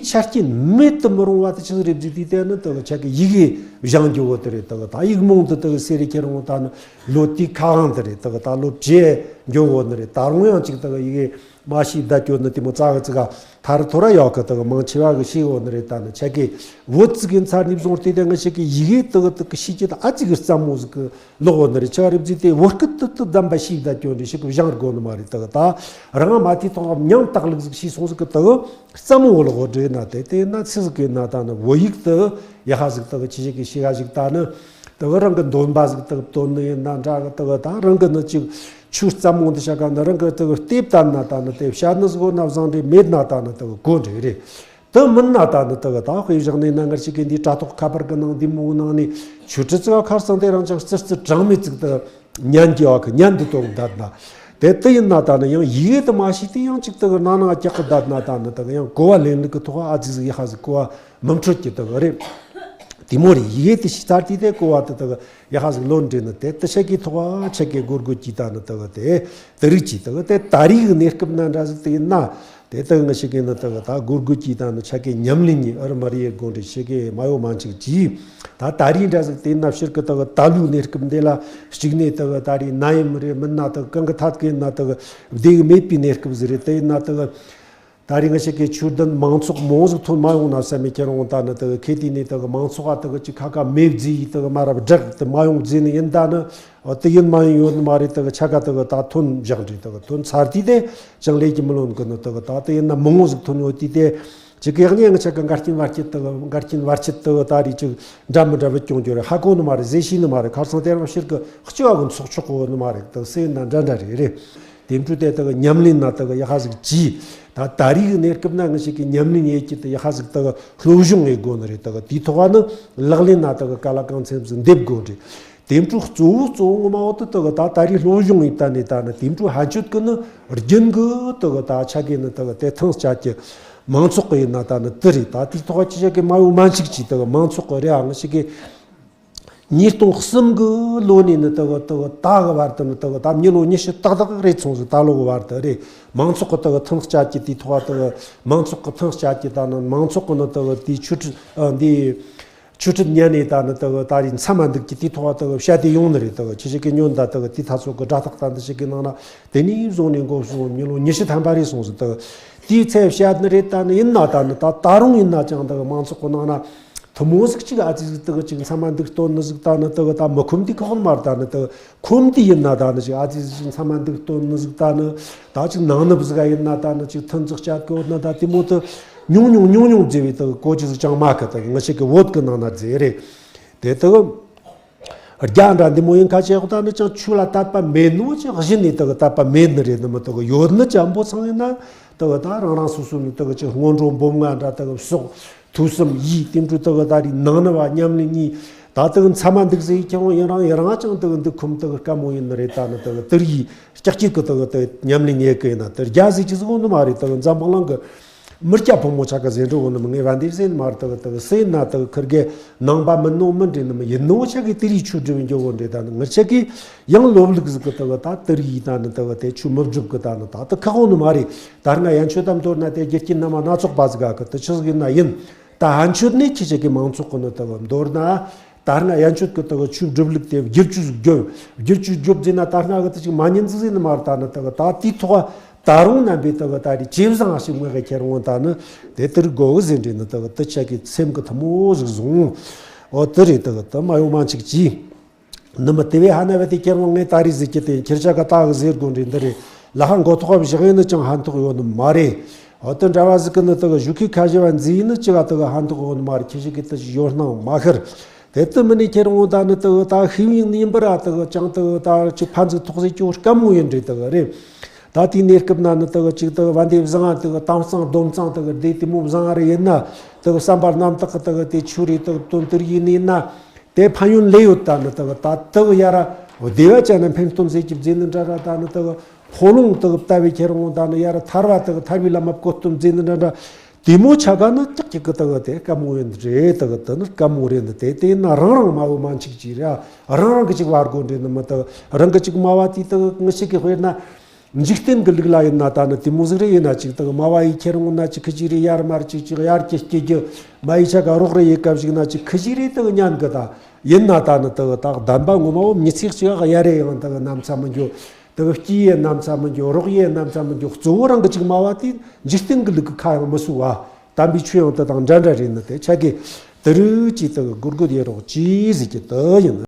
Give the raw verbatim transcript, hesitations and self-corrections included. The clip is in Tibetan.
ཆ་རྐྱེན་མེད་དུ་མི་རུང་བ་དེ་ཆི་ཟིག་རེད་ཟེར་དུས་དེ་ནི་དེ་གི་ཆ་གི་ཡི་གེ་སྦྱང་རྒྱུ་བོ་དེ་རེད། དེ་གི་ད་ཡིག་རྨོངས་དེ་དེ་གི་སེལ་རེ་ཁྱེར་འོང་ད་ནི་ལོ་དེའི་ཁ་དབང་དེ་རེད། དེ་གི་ད་ལོ་བཅད་རྒྱུ་བོ་ནི་རེད། ད་རུང་ཡང་ཅིག་དེ་གི་ཡི་གེ་མ་ཤེས་བསྡད་རྒྱུ་ནི་དེ་མོ་ཙག་གི་ཙིག་ག་ཐར་ཐོར་ཡག་གི་དེ་གི་མང་ཆེ་བ་གི་ཤེས་བོ་ནི་རེད། ད་ནི་ཆ་གི་བོད་ཙིག་གི་མཚར་ནི་བཟུང་དེ་དེ་ང་ཆ་གི་ཡི་གེ་དེ་གི་དེ་གི་ཤེས་ཀྱི་ད་ཨ་ཙི་གི་རྩ་མོ་ཟིག་གི་ལོག་འོ་ནི་རེད། ཆ་རེད་ཟེར་དེ་བོད་སྐད་དུ་དུ་བདམས་པ་ཞིག་བསྡད་རྒྱུ་འདྲ་ཞིག་གི་སྦྱང་དགོས་ནི་མ་རེད། དེ་གི་ད་རང་མ་དེ་ཐོག་ཉམས་ཏག་ལུགས་ཟིག་ཤེས་སོང་ཟིག་གི་དེ་གི་རྩ་མོ་བོ་ལོག་འོ་འདྲ་ན་དེ་དེ་ན་ཚི་ཟིག་གི་ན་ད་ནི་བོད་ཡིག་དུ་ཡ་ཧ་ཟིག་དེ་གི་ཆི་ཞིག་གི་ཤེས་ཧ་ཞིག་ད་ནི་དེ་གི་རང་གི་འདོན་པ་ཟིག་དེ་གི་བཏོན་ནི་ཡིན་ན་འདྲ་གི། དེ་གི་ད་རང་གི་ནི་ཅིག་ཆུ་རྩ་མོ་འདི་ཤ་ག་ནི་རང་གི་དེ་གི་ལྟེབ་ད་ན་ད་ནི་དེ་བཤད་ནི་ཟིག་འོ་ན་བཟང་འདྲ་མེད་ན་ད་ནི་དེ་གི་གོ་འདྲ་རེད། དེ་མིན་ན་ད་ནི་དེ་གི་ད་དཔེ་བཞག་ནས་ན་ངར་ཞིག་གི་འདི་དྲ་ཐོག་ཁ་པར་གི་ནང་འདི་མོ་ནང་ནས་ཆུ་ཁྲི་ཙི་ག་ཁར་སང་དེ་རང་ཅག་ཙི་ཙི་གྲངས་མེད་ཙིག་དེ་ཉན་གྱི་བ་གི་ཉན་དུ་གཏོང་བསྡད་ན། དེ་དེ་ཡིན་ན་ད་ནི་ཡང་ཡི་གེ་དེ་མ་ཤེས་དེ་ཡང་ཅིག་དེ་གི་ནང་ན་རྒྱག་གི་བསྡད་ན་ད་ནི་དེ་གི་ཡང་གོ་བ་ལེན་ལུགས་གི་ཐོག་ཨ་ཙི་ཟིག་ཡ་ཧ་ཟིག་གོ་བ་མི་འཕྲོད་ཀྱི་དེ་གི་རེད། དེ་མོ་རེད། ཡི་གེ་དེ་ཤེས་ཚར་དུས་དེ་གོ་བ་དེ་དེ་གི་ཡ་ཧ་ཟིག་ལོན་འདྲེ་ནི་དེ་དེ་ཆ་གི་ཐོག་ཨ་ཆ་གི་སྒོར་སྒོར་གྱི་ད་ནི་དེ་གི་དེ་དེ་རིགས་ཀྱི་དེ་གི་དེ་ད་རེས་ཀྱི་གནས་སྐབས་ན་འདྲ་ཟིག་དེ་ཡིན་ན། དེ་ལྟར་ང་ཞིག་གིས་ནི་དག་ད་སྒོར་སྒོར་གྱིས་དང་ནི་ཆ་གའི་ཉམས་ལེན་གྱི་ཨར་མ་རི་ཡའི་སྒོ་འདྲེ་ཆེ་གེ་མ་ཡོ་མ་འཆིག་གྱིས། ད་ད་རིས་འདྲ་ཟིག་དེ་ན་ཕྱིར་གི་དག་ད་ལུགས་གནས་སྐབས་འདི་ལ་གཅིག་ནས་དག་ད་རིས་ན་ཡི་མི་རེ་མིན་ན་དག་གང་གི་ཐད་གི་ན་དག་བདེ་གི་མེད་པའི་གནས་སྐབས་ཟིག་རེད། དེ་ཡིན་ན་དག་ད་རིས་ང་ཞིག་གི་ཆོས་ལྡན་མང་ཚོགས་མང་ཟིག་ཐོན་མ་ཡོང་ན་བསམ་མེད་ཁྱེར་འོང་ད་ནི་དག་ཁེ་དེ་ནས་དག་མང་ཚོགས་ཨ་དག་ཅིག་ཁ་ཁ་མེད་བརྫིས་ཡི་དག་མ་རབས་བསྒྲགས་དེ་མ་ཡོང་བརྫིས་ནི་ཡིན་ད་ནི། འོ་དེ་ཡིན་མ་ཡིན་ཡོད་ནི་མ་རེད། དེ་གི་ཆ་ག་དེ་གི་ད་ཐོན་བཞག་འདྲི་དེ་གི་ཐོན་ཚར་དུས་དེ་ཅང་ལས་ཀྱི་མི་ལོན་གི་ནི་དེ་གི་ད་དེ་ཡིན་ན་མང་བོ་ཟིག་ཐོན་ཡོད་དུས་དེ་ཅིག་གི་ཡག་ཉེས་ང་ཆ་ག་འགལ་རྐྱེན་བར་ཆད་དེ་གི་འགལ་རྐྱེན་བར་ཆད་དེ་གི་ད་རེས་ཅིག་འདྲ་མི་འདྲ་བུ་སྐྱོང་རྒྱུ་རེད། ཧ་གོ་ནི་མ་རེད། ཟེ་ཤེས་ནི་མ་རེད། ཁར་སང་དེ་རང་ཕྱིར་གི་ལྕི་བ་གི་ཚོགས་ཆོག་གོ་ནི་མ་རེད། དེ་སེ་ན་འདྲ་འདྲ་རེད་རེད། དེ་འཕྲོ་དེ་དེ་གི་ཉམས་ལེན་ན་དེ་གི་ཡག་ཧ་ཟིག་གྱིས། ད་ད་རེས་གི་གནས་སྐབས་ན་ང་ཞིག་གི་ཉམས་ལེན་ཡེད་ཀྱི་དེ་ཡག་ཧ་ཟིག་དེ་གི་སློབ་སྦྱོང་ཡེད་དགོ་ནི་རེད། དེ་གི་དེའི་ཐོག་ནི་ལག་ལེན་ན་དེ་གི་ག་ལ་གང་འཚམ་ཟིག་འདེབས་དགོ་རེད། དེ་འཕྲོ་གཙོ་བོ་གཙོ་བོ་ངོ་མ་འོ་དེ་དེ་གི་ད་ད་རེས་སློབ་སྦྱོང་ཡིན་ད་ནས་ད་ནི་དེ་འཕྲོ་ཧན་ཆོད་གི་ནི་རྒྱུན་གི་དེ་གི་ད་ཆ་གི་ནི་དེ་གི་དེ་ཐང་ཆ་གི་མང་ཚོགས་གི་ཡིན་ན་ད་ནི་དེ་རེད། ད་དེའི་ཐོག་ཅི་ཆ་གི་མ་ཡོ་མ་འཆིག་ཅི་དེ་གི་མང་ཚོགས་གི་རེད། ཨ་ང་ཞིག་གི་ཉིས་སྟོང་གསུམ་གི་ལོ་ནས་ནི་དེ་གི་དེ་གི་ད་གི་བར་དུ་ནི་དེ་གི་ད་མི་ལོ་ཉི་ཤུ་ཏག་ཏག་རེད་སོང་ཟིག་ད་ལོ་གི་བར་དུ་རེད། མང་ཚོགས་གི་དེ་གི་ཐང་ཆ་གི་དེའི་ཐོག་དེ་གི་མང་ཚོགས་གི་ཐང་ཆ་གི་ད་ནི་མང་ཚོགས་གི་ནི་དེ་གི་དེའི་ཆོས་ཁྲིད་ཨ་འདི། ཆོས་ཁྲིད་ཉན་ནས་ད་ནི་དེ་གི་ད་རེས་མཚམས་མ་འདུག་གི་དེའི་ཐོག་དེ་གི་བཤད་དེ་ཡོང་ནི་རེད། དེ་གི་ཁྱེད་ཅག་གི་ཉོན་ད་དེ་གི་དེ་ཐ་ཚོ་གི་སྒྲ་ཐག་ད་འདི་ཞིག་གི་ནང་ན་དེ་ནས་བཟུང་ནས་འགོ་བཟུང་མི་ལོ་ཉི་ཤུ་ཐམ་པ་རེད་སོང་ཟིག་དེ་གི་དེའི་ཚེ་བཤད་ནི་རེད། ད་ནི་ཡིན་ན་ད་ནི་ད་ད་རུང་ཡིན་ན་ཅང་དེ་གི་མང་ཚོགས་གི་ནང་ན་ཐུ་མོ་ཟིག་ཅིག་ཨ་ཙི་ཟིག་དེ་གི་ཅིག་མཚམས་མ་འདུག་སྟོན་ནི་ཟིག་ད་ནི་དེ་གི་ད་མི་ཁོམ་དེ་ཁོག་མར་ད་ནི་དེ་གི་ཁོམ་དེ་ཡིན་ན་ད་ནི་ཅིག་ཨ་ཙི་ཟིག་ཅིག་མཚམས་མ་འདུག་སྟོན་ནི་ཟིག་ད་ནི་ད་ཅིག་ནང་ནི་བཟི་ག་ཡིན་ན་ད་ནི་ཅིག་ཐུན་ཟིག་བཤད་གོ་ནི་ད་དེ་མོ་དེ་ཉུང་ཉུང་ཉུང་ཉུང་མཛེས་པའི་དེ་གི་གོ་ཅི་ཟིག་ཅང་མ་ཁ་དེ་གི་ང་ཞིག་གི་བོད་གི་ནང་ན་མཛེས་རེད། དེ་དེ་གི་རྒྱ་འདྲ་འདི་མོ་ཡིན་ཁ་ཆེ་ཁོ་ད་ནི་ཅང་ཆོས་ལ་དད་པ་མེད་ནོ་ཅི་གཞི་ནས་དེ་གི་དད་པ་མེད་ནི་རེད། ནི་མི་དེ་གི་ཡོད་ནི་ཅང་པོ་ཚང་ཡིན་ན་དེ་གི་ད་རང་རང་སོ་སོ་ནི་དེ་གི་ཅི་སྔོན་འགྲོ་འབུམ་ལྔ་འདྲ་དེ་གི་སོགས་ཐོས་བསམ་ཡིད་དེ་འཕྲོ་དེ་གི་ད་རེས་ནང་ནི་བ་ཉམས་ལེན་གཉིས་ད་དེ་གི་མཚམས་མ་འདུག་ཟེར་ཁྱེད་རང་ཡིན་རང་ཡིན་རང་ཅང་དེ་གི་འདུག་ཁུམ་དེ་གི་དཀའ་མོ་ཡིན་ནི་རེད། ད་ནི་དེ་གི་དེ་རིགས་ཀྱག་ཀྱིག་གི་དེ་གི་དེ་ཉམས་ལེན་ཉེ་གི་ཡིན་ན་དེ་རྒྱ་ཟིག་ཅི་ཟིག་འོང་ནི་མ་རེད། དེ་གི་འཛམ་བུ་གླིང་གི་མི་སྐྱ་ཕོ་མོ་ཆ་ག་ཟེར་འགྲོ་གོ་ནི་མི་ངེས་པ་འདིར་ཟེར་ནི་མ་རེད། དེ་གི་དེ་གི་ཟེར་ན་དེ་གི་ཁིར་གེ་ནང་པ་མིན་ནོ་མི་འདྲེ་ནི་མི་ཡིན་ནོ་ཆ་གི་དེ་རིགས་ཆོས་སྒྲུབ་འགྱོ་གོ་འདྲེ། ད་ནི་ངི་ཆ་གི་ཡང་ལོབ་ལུགས་ཟིག་གི་དེ་གི་ད་དེ་རིགས་ཡིན་ད་ནི་དེ་གི་དེ་ཆོས་མི་སྒྲུབ་གི་ད་ནི་ད་དེ་ཁག་འོང་ནི་མ་རེད། ད་སྔ་ཡན་ཆོད་དམ་མདོར་ན་དེ་རྒྱུ་རྐྱེན་སྣ་མ་སྣ་ཚོགས་པ་ཟིག་ག་གི་དེ་ཆི་ཟིག་ཡིན་ན་ཡིན། ད་ཧན་ཆོད་ནས་ཁྱི་ཆ་གི་མང་ཚོགས་གི་ནི་དེ་གི་མདོར་ན། ད་སྔ་ཡན་ཆོད་ཀྱི་དག་ཆོས་སྒྲུབ་ལུགས་དེ་བསྒྱུར་བཅོས་བརྒྱབ། བསྒྱུར་བཅོས་བརྒྱབ་ཟེར་ན་ད་སྔ་གི་དེ་ཅིག་མ་ཉན་ཟིག་ཟེར་ནི་མ་རེད། ད་ནི་དག་ད་དེའི་ཐོག་ད་རུང་རྣམ་པའི་དག་ད་རེས་ཇེ་བཟང་ཞིག་མངོན་གི་ཁྱེར་འོང་ད་ནི་དེ་དེར་དགོ་གི་ཟེར་འདྲེ་ནི་དག་དེ་ཆ་གི་སེམས་ཀྱི་ཐུ་མོ་ཟིག་བཟུང་། འོ་དེ་རེད། དག་དེ་མ་ཡོང་མ་འཆིག་ཅིག་ནི་མི་དེ་བས་ཧ་ན་བ་དེ་ཁྱེར་འོང་ངས་ད་རེས་ཟིག་གི་དེ་ཁྱེར་ཆ་ག་ད་གི་ཟེར་དགོ་འདྲེ་འདི་རེད། ལ་ཧ་མགོ་ཐོག་བཞག་ཡིན་ནི་ཅང་ཧན་ཐོག་ཡོད་ནི་མ་རེད། འོ་དེ་འདྲ་བ་ཟིག་གི་ནི་དག་བཞུགས་ཁའི་ཁ་ཞེ་བ་འཛིན་ནི་ཅི་ག་དག་ཧན་ཐོག་ཡོད་ནི་མ་རེད། ཁྱེད་ཞིག་གི་དེ་ཞིག་ཡོད་སྣང་མ་ཤར། དེ་ལྟ་མིན་ནས་ཁྱེད་རང་ད་ནི་དག་ད་ཤེས་ཡོན་ཡིན་པ་ར་དག་ཅང་དག་ད་ཅིག་ཕན་ཚུན་ཐོགས་ཟེར་ཅིག་དཀའ་མོ་ཡིན་འདྲ་དག་རེད། ད་དེའི་གནས་སྐབས་ན་ནི་དག་ཅིག་དག་བན་དེ་བཟང་དག་དྭངས་གཙང་སྡོམ་གཙང་དག་སྡེ་དེ་མོ་བཟང་རེ་ཡིན་ན་དག་བསམ་པ་རྣམ་དག་གི་དག་དེ་ཆོས་རེ་དག་དོན་དེར་ཡིན་ནི་ཡིན་ན་དེ་ཕན་ཡོན་ལས་ཡོད། ད་ནི་དག་ད་དག་ཡ་ར་བདེ་བ་ཅན་ནི་ཕན་སྟོན་ཟེར་གྱི་བརྫིས་ནི་འདྲ་ར། ད་ནི་དག་འཁོར་ལོ་དག་ལྟ་བུའི་ཁྱེར་འོང་ད་ནི་ཡ་ར་ཐར་བ་དག་ཐར་བའི་ལམ་མ་བཀོད་སྟོན་བརྫིས་ནི་འདྲ་འདྲ། དེ་མོ་ཆ་ག་ནི་ཀྱག་ཀྱག་གི་དག་དེ་དཀའ་མོ་ཡིན་རེད། དག་དེ་ནི་དཀའ་མོ་རེད། འདི་དེ་དེ་ན་རང་རང་མ་བོ་མ་འཆིག་ཅིག་ར་རང་རང་གི་ཅིག་བར་དགོ་འདྲེ་ནི་མི་དག་རང་གི་ཅིག་མ་བ་དེ་དག་ངི་ཞིག་གི་དཔེར་ན་ འཇིག་རྟེན་གྱི་ལུགས་ལ་ཡིན་ན་ད་ནི་དེ་མོ་ཟིག་རེ་ཡིན་ན་ཅིག་དག་སྨྲ་བ་ཡིས་ཁྱེར་འོང་ན་ཅིག་ཁི་ཅིག་རེ་ཡར་མར་ཅིག་ཅིག་ཡར་སྐྱེ་སྐྱེ་རྒྱུ་མ་ཡི་ཆ་ག་རོགས་རེ་ཡི་སྐབས་ཤིག་ན་ཅིག་ཁི་ཅིག་རེ་དག་ཉན་གི་ད། ཡིན་ན་ད་ནི་དག་དག་བདེན་པ་ངོ་མ་བོ་མི་ཚེ་གཅིག་ག་ཡར་རེ་ཡང་དག་གནམ་ས་མི་འགྱོ། དག་སྐྱེ་ཡི་གནམ་ས་མི་འགྱོ། རོགས་ཡི་གནམ་ས་མི་འགྱོ། གཙོ་བོ་རང་གི་ཅིག་སྨྲ་བ་དེ་འཇིག་རྟེན་གྱི་ལུགས་ཀྱི་ཁ་ཡང་མི་སུ་བ། དམ་པའི་ཆོས་ཡང་དེ་དང་འདྲ་འདྲ་རེད་ནི་དེ་ཆ་གི་དེ་རུ་ཅིག་དག་གུར་གུར་ཡེ་རོགས་ཅི་ཟིག་གི་དག་ཡིན།